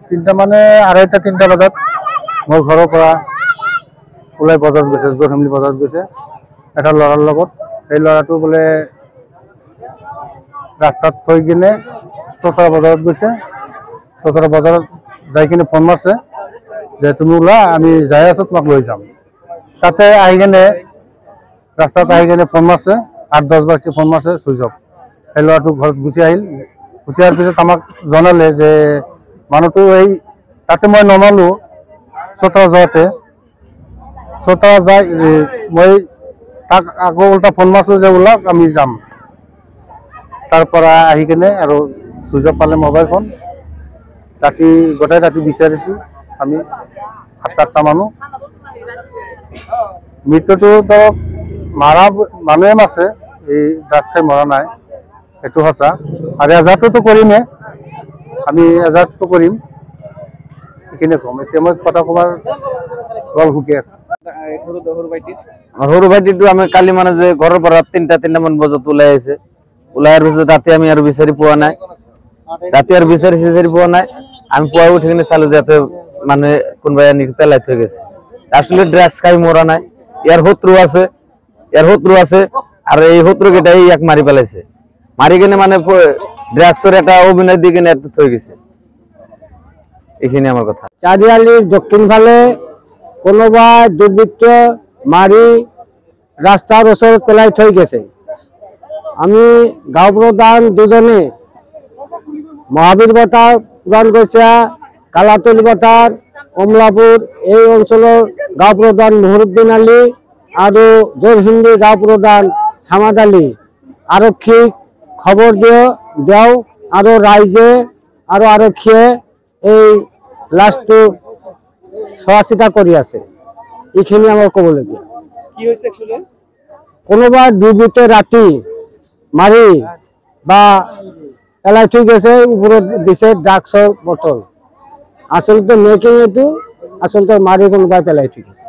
তিনিটা মানে আঢ়ৈটা তিনিটা বজাত মোৰ ঘৰৰ পৰা ওলাই বজাৰত গৈছে, জোৰহেমলি বজাৰত গৈছে এটা ল'ৰাৰ লগত। সেই ল'ৰাটো বোলে ৰাস্তাত থৈ কিনে চতৰা বজাৰত গৈছে। চতৰা বজাৰত যাই কিনে ফোন মাৰছে যে তুমি ওলা, আমি যাই আছোঁ, তোমাক লৈ যাম। তাতে আহি কিনে ৰাস্তাত আহি কিনে ফোন মাৰছে, 8-10 বাৰকৈ ফোন মাৰছে, চুইচ অফ। সেই ল'ৰাটো ঘৰত গুচি আহিল। গুচি অহাৰ পিছত আমাক জনালে যে মানুহটো এই তাতে মই নমালোঁ চতৰা যাওঁতে, চতৰা যাই মই তাক আকৌ উল্টা ফোন মাৰছোঁ যে ওলাওক আমি যাম। তাৰ পৰা আহি কিনে আৰু চুইচ অফ পালে মোবাইল ফোন। ৰাতি গোটেই ৰাতি বিচাৰিছোঁ আমি 7-8টা মানুহ। মৃত্যুটো ধৰক মাৰা মানুহে মাৰছে, এই ড্ৰাগছ খাই মৰা নাই, সেইটো সঁচা। আৰু এজাহাৰটোতো কৰিমেই, আমি এজাহাৰটো কৰিম, এইখিনিয়ে ক'ম। এতিয়া মই কথা ক'বাৰ গল শুকি আছে। সৰু ভাইটিটো আমি কালি মানে যে ঘৰৰ পৰা তিনিটা মান বজাত ওলাই আহিছে। ওলাই অহাৰ পিছত ৰাতি আমি আৰু বিচাৰি পোৱা নাই, ৰাতি আৰু বিচাৰি চিচাৰি পোৱা নাই। আমি পুৱা উঠি কিনে চালো যে ইয়াতে মানুহে কোনোবাই আনি পেলাই থৈ গৈছে। আসলে ড্ৰাগছ খাই মৰা নাই, ইয়াৰ শত্ৰু আছে, ইয়াৰ শত্ৰু আছে, আৰু এই শত্ৰু কেইটাই ইয়াক মাৰি পেলাইছে। মাৰি কিনে মানে ড্ৰাগছৰ এটা অভিনয় দি কিনে ইয়াতে থৈ গৈছে। এইখিনি আমাৰ কথা। চাৰিআলিৰ দক্ষিণ ফালে কোনোবা দুৰ্বৃত্ত মাৰি ৰাস্তাৰ ওচৰত পেলাই থৈ গৈছে। আমি গাঁও প্ৰধান দুজনে মহাবীৰ বঁটা প্ৰদান কৰিছে, কালাতলি বঁটাৰ কমলাপুৰ এই অঞ্চলৰ গাঁও প্ৰধান নুহৰুদ্দিন আলী আৰু জোৰহিন্দি গাঁও প্ৰধান চামাদ আলী আৰক্ষীক খবৰ দিওঁ আৰু ৰাইজে আৰু আৰক্ষীয়ে এই লাশটো চোৱা চিতা কৰি আছে। এইখিনি আমাৰ ক'বলগীয়া। কোনোবা দুৰ্বৃত্ত ৰাতি মাৰি বা পেলাই থৈ গৈছে, ওপৰত দিছে ড্ৰাগছৰ বটল। আচলতে মেকিং এইটো আচলতে মাৰি কোনোবাই পেলাই থৈ গৈছে।